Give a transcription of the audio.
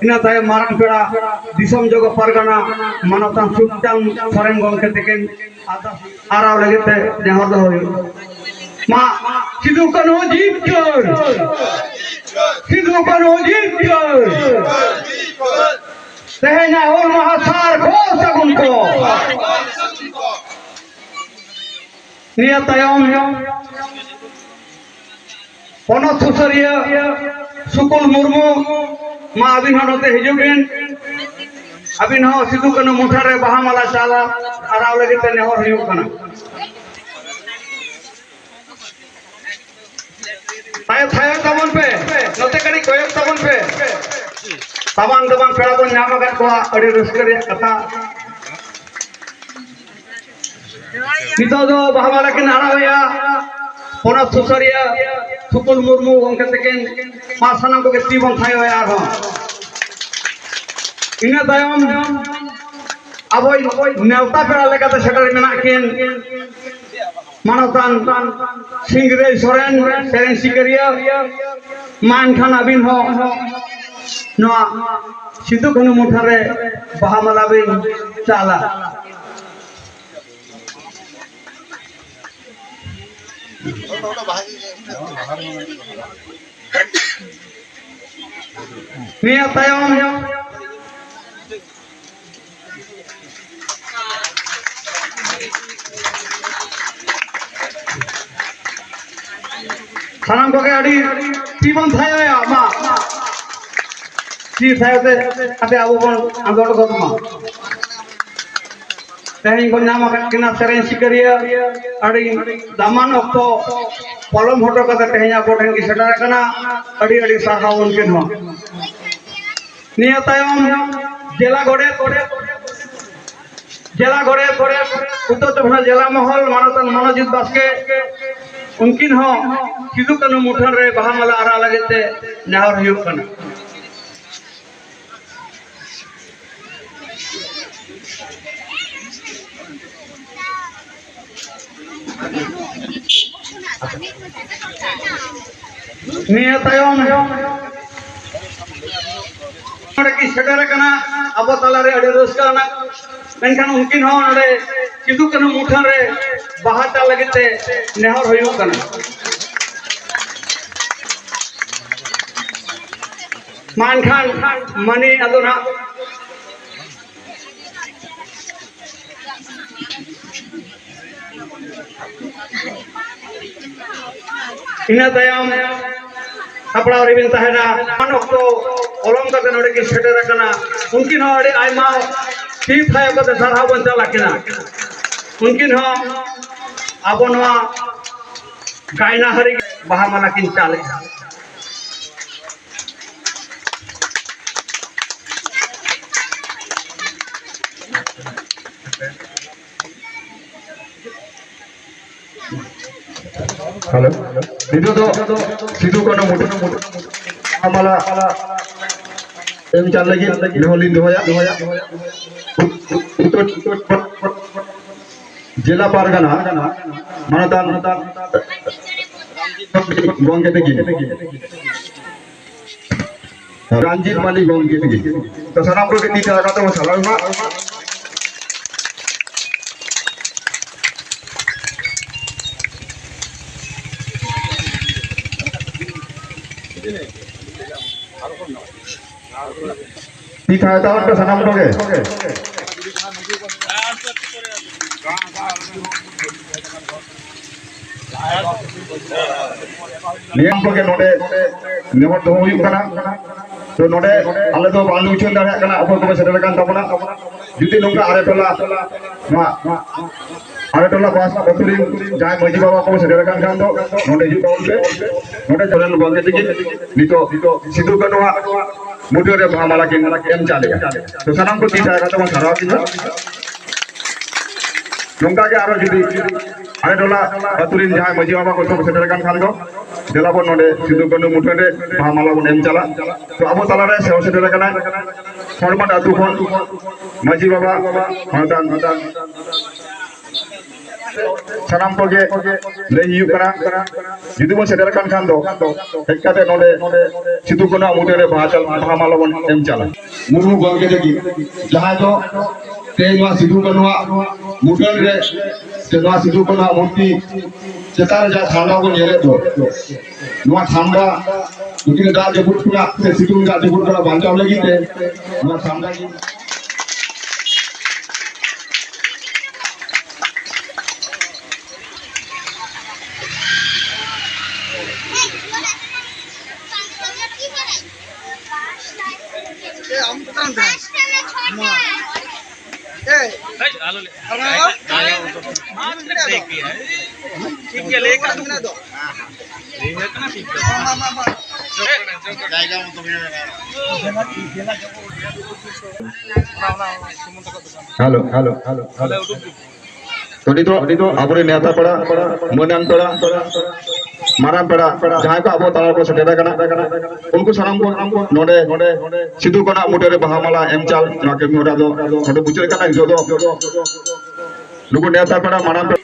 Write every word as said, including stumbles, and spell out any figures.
ᱤᱱᱟᱹ ᱛᱟᱭᱚᱢ ᱢᱟᱨᱟᱝ ᱯᱮᱲᱟ ᱫᱤᱥᱚᱢ ᱡᱚᱜᱚ ᱯᱟᱨᱜᱟᱱᱟ ᱢᱟᱱᱚᱛᱟᱱ ᱥᱩᱠᱪᱟᱸᱫ ᱥᱚᱨᱮᱱ ᱜᱚᱢᱠᱮ ᱛᱤᱠᱤᱱ ᱟᱨᱟᱣ ᱞᱟᱹᱜᱤᱫ ᱛᱮ ᱱᱮᱦᱚᱨ ᱫᱚᱦᱚ ᱦᱩᱭᱩᱜᱼᱟ᱾ ᱢᱟ, ᱥᱤᱫᱩ ᱠᱟᱹᱱᱦᱩ ᱡᱤᱛᱠᱟᱹᱨ! ᱥᱤᱫᱩ ᱠᱟᱹᱱᱦᱩ ᱡᱤᱛᱠᱟᱹᱨ! ᱛᱮᱦᱮᱧᱟᱜ ᱦᱩᱞ ᱢᱟᱦᱟ ᱥᱟᱨ ᱠᱚ ᱥᱟᱹᱜᱩᱱ ᱠᱚ᱾ ᱱᱤᱭᱟᱹ ᱛᱟᱭᱚᱢ ᱯᱚᱱᱚᱛ ᱥᱩᱥᱟᱹᱨᱤᱭᱟᱹ ᱥᱩᱠᱩᱞ ᱢᱩᱨᱢᱩ, ᱢᱟ ᱟᱹᱵᱤᱱ ᱦᱚᱸ ᱱᱚᱛᱮ ᱦᱤᱡᱩᱜ ᱵᱤᱱ᱾ ᱟᱹᱵᱤᱱ ᱦᱚᱸ ᱥᱤᱫᱩ ᱠᱟᱹᱱᱦᱩ ᱢᱩᱴᱷᱟᱹᱱ ᱨᱮ ᱵᱟᱦᱟ ᱢᱟᱞᱟ ᱪᱟᱞᱟ ᱟᱨᱟᱣ ᱞᱟᱹᱜᱤᱫ ᱛᱮ ᱱᱮᱦᱚᱨ ᱦᱩᱭᱩᱜ ᱠᱟᱱᱟ᱾ ᱛᱟᱭᱚᱢ, ᱛᱟᱭᱚᱢ ᱛᱟᱵᱚᱱ ᱯᱮ, ᱱᱚᱛᱮ ᱠᱟᱹᱴᱤᱡ ᱠᱚᱭᱚᱜ ᱛᱟᱵᱚᱱ ᱯᱮ᱾ ᱥᱟᱢᱟᱝ ᱫᱟᱢᱟᱱ ᱯᱮᱲᱟ ᱵᱚᱱ ᱧᱟᱢ ᱟᱠᱟᱫ ᱠᱚᱣᱟ, ᱟᱹᱰᱤ ᱨᱟᱹᱥᱠᱟᱹ ᱨᱮᱭᱟᱜ ᱠᱟᱛᱷᱟ᱾ ᱱᱤᱛᱚᱜ ᱫᱚ ᱵᱟᱦᱟ ᱢᱟᱞᱟ ᱠᱤᱱ ᱟᱨᱟᱣᱮᱜᱼᱟ ᱯᱚᱱᱚᱛ ᱥᱩᱥᱟᱹᱨᱤᱭᱟᱹ ᱥᱩᱠᱩᱞ ᱢᱩᱨᱢᱩ ᱜᱚᱢᱠᱮ ᱛᱟᱹᱠᱤᱱ᱾ ᱢᱟ ᱥᱟᱱᱟᱢ ᱠᱚᱜᱮ ᱛᱤ ᱵᱚᱱ ᱛᱷᱟᱭᱚᱭᱟ ᱟᱨᱦᱚᱸ᱾ ᱤᱱᱟᱹ ᱛᱟᱭᱚᱢ ᱟᱵᱚᱭᱤᱡ ᱱᱮᱣᱛᱟ ᱯᱮᱲᱟ ᱞᱮᱠᱟᱛᱮ ᱥᱮᱴᱮᱨ ᱢᱮᱱᱟᱜ ᱠᱤᱱ ᱢᱟᱱᱚᱛᱟᱱ ᱥᱤᱝᱨᱟᱹᱭ ᱥᱚᱨᱮᱱ, ᱥᱮᱨᱮᱧ ᱥᱤᱠᱟᱹᱨᱤᱭᱟᱹ᱾ ᱢᱟ ᱮᱱᱠᱷᱟᱱ ᱟᱹᱵᱤᱱ ᱦᱚᱸ ᱱᱚᱣᱟ ᱥᱤᱫᱩ ᱠᱟᱹᱱᱦᱩ ᱢᱩᱴᱷᱟᱹᱱ ᱨᱮ ᱵᱟᱦᱟ ᱢᱟᱞᱟ ᱵᱤᱱ ᱪᱟᱞᱟ᱾ ᱱᱤᱭᱟᱹ ᱛᱟᱭᱚᱢ ᱥᱟᱱᱟᱢ ᱠᱚᱜᱮ ᱟᱹᱰᱤ ᱛᱤ ᱵᱚᱱ ᱛᱷᱟᱭᱚᱭᱟ, ᱢᱟ᱾ ᱛᱤ ᱛᱷᱟᱭᱚ ᱛᱮ ᱟᱛᱮ ᱟᱵᱚ ᱵᱚᱱ ᱟᱸᱫᱳᱲ ᱜᱚᱫ ᱢᱟ᱾ ᱛᱮᱦᱮᱧ ᱵᱚᱱ ᱧᱟᱢ ᱟᱠᱟᱫ ᱠᱤᱱᱟ ᱥᱮᱨᱮᱧ ᱥᱤᱠᱟᱹᱨᱤᱭᱟᱹ, ᱟᱹᱰᱤ ᱫᱟᱢᱟᱱ ᱚᱠᱛᱚ ᱯᱚᱞᱚᱢ ᱦᱚᱴᱚ ᱠᱟᱛᱮ ᱛᱮᱦᱮᱧ ᱟᱵᱚ ᱴᱷᱮᱱ ᱠᱤᱱ ᱥᱮᱴᱮᱨ ᱟᱠᱟᱱᱟ᱾ ᱟᱹᱰᱤ ᱟᱹᱰᱤ ᱥᱟᱨᱦᱟᱣ ᱩᱱᱠᱤᱱ ᱦᱚᱸ᱾ ᱱᱤᱭᱟᱹ ᱛᱟᱭᱚᱢ ᱡᱮᱞᱟ ᱜᱚᱰᱮᱛ, ᱡᱮᱞᱟ ᱜᱚᱰᱮᱛ, ᱩᱛᱛᱚᱨ ᱪᱚᱵᱵᱤᱥ ᱯᱚᱨᱜᱚᱱᱟ ᱡᱮᱞᱟ ᱢᱚᱦᱚᱞ, ᱢᱟᱱᱚᱛᱟᱱ ᱢᱚᱱᱳᱡᱤᱛ ᱵᱟᱥᱠᱮ, ᱩᱱᱠᱤᱱ ᱦᱚᱸ ᱥᱤᱫᱩ ᱠᱟᱹᱱᱦᱩ ᱢᱩᱴᱷᱟᱹᱱ ᱨᱮ ᱵᱟᱦᱟ ᱢᱟᱞᱟ ᱟᱨᱟᱣ ᱞᱟᱹᱜᱤᱫ ᱛᱮ ᱱᱮᱦᱚᱨ ᱦᱩᱭᱩᱜ ᱠᱟᱱᱟ᱾ ᱱᱤᱭᱟᱹ ᱛᱟᱭᱚᱢ ᱱᱚᱰᱮ ᱠᱤᱱ ᱥᱮᱴᱮᱨ ᱟᱠᱟᱱᱟ ᱟᱵᱚ ᱛᱟᱞᱟᱨᱮ, ᱟᱹᱰᱤ ᱨᱟᱹᱥᱠᱟᱹ ᱟᱱᱟᱜ᱾ ᱢᱮᱱᱠᱷᱟᱱ ᱩᱱᱠᱤᱱ ᱦᱚᱸ ᱱᱚᱰᱮ ᱥᱤᱫᱩ ᱠᱟᱹᱱᱦᱩ ᱢᱩᱴᱷᱟᱹᱱ ᱨᱮ ᱵᱟᱦᱟ ᱪᱟᱞ ᱞᱟᱹᱜᱤᱫ ᱛᱮ ᱱᱮᱦᱚᱨ ᱦᱩᱭᱩᱜ ᱠᱟᱱᱟ᱾ ᱢᱟ ᱮᱱᱠᱷᱟᱱ ᱢᱟᱹᱱᱤ ᱟᱫᱚ ᱱᱟᱜ ᱤᱱᱟᱹ ᱛᱟᱭᱚᱢ ᱥᱟᱯᱲᱟᱣ ᱨᱮᱵᱤᱱ ᱛᱟᱦᱮᱱᱟ᱾ ᱩᱱ ᱚᱠᱛᱚ ᱯᱚᱞᱚᱢ ᱠᱟᱛᱮ ᱱᱚᱰᱮ ᱠᱤᱱ ᱥᱮᱴᱮᱨ ᱟᱠᱟᱱᱟ᱾ ᱩᱱᱠᱤᱱ ᱦᱚᱸ ᱟᱹᱰᱤ ᱟᱭᱢᱟ ᱛᱤ ᱛᱷᱟᱭᱚ ᱠᱟᱛᱮ ᱥᱟᱨᱦᱟᱣ ᱵᱚᱱ ᱪᱟᱞ ᱟᱹᱠᱤᱱᱟ᱾ ᱩᱱᱠᱤᱱ ᱦᱚᱸ ᱟᱵᱚ ᱱᱚᱣᱟ ᱜᱟᱭᱱᱟᱦᱟᱨᱤ ᱵᱟᱦᱟ ᱢᱟᱞᱟ ᱠᱤᱱ ᱪᱟᱞᱮᱫᱼᱟ᱾ ᱦᱮᱞᱳ, ᱱᱤᱛᱚᱜ ᱫᱚ ᱥᱤᱫᱩ ᱠᱟᱹᱱᱦᱩ ᱢᱩᱴᱷᱟᱹᱱ ᱢᱟᱞᱟ ᱮᱢ ᱪᱟᱞ ᱞᱟᱹᱜᱤᱫ ᱱᱮᱦᱚᱨ ᱞᱤᱧ ᱫᱚᱦᱚᱭᱟ᱾ ᱡᱮᱞᱟ ᱯᱟᱨᱜᱟᱱᱟ ᱢᱟᱱᱚᱛᱟᱱ ᱜᱚᱢᱠᱮ ᱛᱟᱹᱠᱤᱱ᱾ ᱨᱚᱧᱡᱤᱛ ᱢᱟᱹᱞᱤ ᱜᱚᱢᱠᱮ ᱛᱟᱹᱠᱤᱱ᱾ ᱛᱚ ᱥᱟᱱᱟᱢ ᱠᱚᱜᱮ ᱛᱤ ᱛᱷᱟᱭᱚ ᱠᱟᱛᱮ ᱵᱚᱱ ᱥᱟᱞᱟᱢ ᱢᱟ᱾ ᱛᱤ ᱛᱷᱟᱭᱚ ᱛᱟᱵᱚᱱ ᱯᱮ ᱥᱟᱱᱟᱢ ᱠᱚᱜᱮ᱾ ᱱᱤᱭᱟᱹ ᱠᱚᱜᱮ ᱱᱚᱰᱮ ᱱᱮᱦᱚᱨ ᱫᱚᱦᱚ ᱦᱩᱭᱩᱜ ᱠᱟᱱᱟ᱾ ᱛᱚ, ᱱᱚᱰᱮ ᱟᱞᱮ ᱫᱚ ᱵᱟᱝᱞᱮ ᱩᱪᱷᱟᱹᱱ ᱫᱟᱲᱮᱭᱟᱜ ᱠᱟᱱᱟ ᱚᱠᱚᱭ ᱠᱚᱠᱚ ᱥᱮᱴᱮᱨ ᱟᱠᱟᱱ ᱛᱟᱵᱚᱱᱟ᱾ ᱡᱩᱫᱤ ᱱᱚᱝᱠᱟ ᱟᱞᱮ ᱴᱚᱞᱟ, ᱱᱚᱣᱟ ᱟᱞᱮ ᱴᱚᱞᱟ ᱵᱟᱥ ᱟᱹᱛᱩ ᱨᱤᱱ ᱡᱟᱦᱟᱸᱭ ᱢᱟᱹᱡᱷᱤ ᱵᱟᱵᱟ ᱠᱚ ᱥᱮᱴᱮᱨ ᱟᱠᱟᱱ ᱠᱷᱟᱱ ᱫᱚ ᱱᱚᱰᱮ ᱦᱤᱡᱩᱜ ᱛᱟᱵᱚᱱ ᱯᱮ᱾ ᱱᱚᱰᱮ ᱡᱚᱱᱮᱞ ᱜᱚᱢᱠᱮ ᱛᱤᱠᱤᱱ ᱱᱤᱛᱚᱜ ᱥᱤᱫᱩ ᱠᱟᱹᱱᱩᱣᱟᱜ ᱢᱩᱴᱷᱟᱹᱱ ᱨᱮ ᱵᱟᱦᱟ ᱢᱟᱞᱟ ᱠᱤᱱ ᱮᱢ ᱪᱟᱞᱮᱜᱼᱟ᱾ ᱛᱚ, ᱥᱟᱱᱟᱢ ᱠᱚ ᱛᱤ ᱛᱷᱟᱭᱚ ᱠᱟᱛᱮ ᱵᱚᱱ ᱥᱟᱨᱦᱟᱣ ᱠᱤᱱᱟ᱾ ᱱᱚᱝᱠᱟ ᱜᱮ ᱟᱨᱚ ᱡᱩᱫᱤ ᱟᱞᱮ ᱴᱚᱞᱟ ᱟᱹᱛᱩ ᱨᱤᱱ ᱡᱟᱦᱟᱸᱭ ᱢᱟᱹᱡᱷᱤ ᱵᱟᱵᱟ ᱠᱚ ᱥᱮᱴᱮᱨ ᱟᱠᱟᱱ ᱠᱷᱟᱱ ᱫᱚ, ᱫᱮᱞᱟ ᱵᱚᱱ ᱱᱚᱰᱮ ᱥᱤᱫᱩ ᱠᱟᱹᱱᱩ ᱢᱩᱴᱷᱟᱹᱱ ᱨᱮ ᱵᱟᱦᱟ ᱢᱟᱞᱟ ᱵᱚᱱ ᱮᱢ ᱪᱟᱞᱟᱜ᱾ ᱛᱚ, ᱟᱵᱚ ᱛᱟᱞᱟᱨᱮ ᱥᱮᱴᱮᱨ ᱟᱠᱟᱱᱟᱭ ᱦᱚᱲᱢᱟᱴ ᱟᱹᱛᱩ ᱠᱷᱚᱱ ᱢᱟᱹᱡᱷᱤ ᱵᱟᱵᱟ, ᱢᱟᱱᱚᱛᱟᱱ ᱥᱟᱱᱟᱢ ᱠᱚᱜᱮ ᱞᱟᱹᱭ ᱦᱩᱭᱩᱜ ᱠᱟᱱᱟ, ᱡᱩᱫᱤ ᱵᱚᱱ ᱥᱮᱴᱮᱨ ᱟᱠᱟᱱ ᱠᱷᱟᱱ ᱫᱚ ᱦᱮᱡ ᱠᱟᱛᱮ ᱱᱚᱰᱮ ᱥᱤᱫᱩ ᱠᱟᱹᱱᱩᱣᱟᱜ ᱢᱩᱴᱷᱟᱹᱱ ᱨᱮ ᱵᱟᱦᱟ ᱪᱟᱞ, ᱵᱟᱦᱟ ᱢᱟᱞᱟ ᱵᱚᱱ ᱮᱢ ᱪᱟᱞᱟ᱾ ᱢᱩᱨᱢᱩ ᱜᱚᱢᱠᱮ ᱛᱟᱹᱠᱤᱱ, ᱡᱟᱦᱟᱸᱭ ᱫᱚ ᱛᱮᱦᱮᱧ ᱱᱚᱣᱟ ᱥᱤᱫᱩ ᱠᱟᱹᱱᱩᱣᱟᱜ ᱢᱩᱴᱷᱟᱹᱱ ᱨᱮ ᱥᱮ ᱱᱚᱣᱟ ᱥᱤᱫᱩ ᱠᱟᱹᱱᱩᱣᱟᱜ ᱢᱩᱨᱛᱤ ᱪᱮᱛᱟᱱ ᱨᱮ ᱡᱟᱦᱟᱸ ᱥᱟᱢᱵᱟ ᱵᱚᱱ ᱧᱮᱞᱮᱫ ᱫᱚ, ᱱᱚᱣᱟ ᱥᱟᱢᱵᱟ ᱱᱩᱠᱤᱱ ᱫᱟᱜ ᱡᱟᱹᱯᱩᱫ ᱠᱷᱚᱱᱟᱜ ᱥᱮ ᱥᱤᱛᱩᱝ ᱫᱟᱜ ᱡᱟᱹᱯᱩᱫ ᱠᱷᱚᱱᱟᱜ ᱵᱟᱧᱪᱟᱣ ᱞᱟᱹᱜᱤᱫ ᱛᱮ ᱱᱚᱣᱟ ᱥᱟᱢᱵᱟ ᱜᱮ ᱦᱮᱞᱳ, ᱦᱮᱞᱳ, ᱦᱮᱞᱳ, ᱦᱮᱞᱳ᱾ ᱛᱚ, ᱱᱤᱛᱚᱜ, ᱱᱤᱛᱚᱜ ᱟᱵᱚᱨᱮᱱ ᱱᱮᱣᱛᱟ ᱯᱮᱲᱟ, ᱢᱟᱹᱱᱟᱱ ᱯᱮᱲᱟ, ᱢᱟᱨᱟᱝ ᱯᱮᱲᱟ, ᱡᱟᱦᱟᱸᱭ ᱠᱚ ᱟᱵᱚ ᱛᱟᱞᱟ ᱨᱮᱠᱚ ᱥᱮᱴᱮᱨ ᱟᱠᱟᱱᱟ, ᱩᱱᱠᱩ ᱥᱟᱱᱟᱢ ᱠᱚ ᱱᱚᱰᱮ, ᱱᱚᱰᱮ ᱥᱤᱫᱩ ᱠᱟᱹᱱᱦᱩ ᱢᱩᱴᱷᱟᱹᱱ ᱨᱮ ᱵᱟᱦᱟ ᱢᱟᱞᱟ ᱮᱢ ᱪᱟᱞ, ᱱᱚᱣᱟ ᱠᱟᱹᱢᱤ ᱦᱚᱨᱟ ᱫᱚ ᱱᱚᱰᱮ ᱢᱩᱪᱟᱹᱫ ᱟᱠᱟᱱᱟ᱾ ᱱᱤᱛᱚᱜ ᱫᱚ ᱱᱩᱠᱩ ᱱᱮᱣᱛᱟ ᱯᱮᱲᱟ, ᱢᱟᱨᱟᱝ ᱯᱮᱲᱟ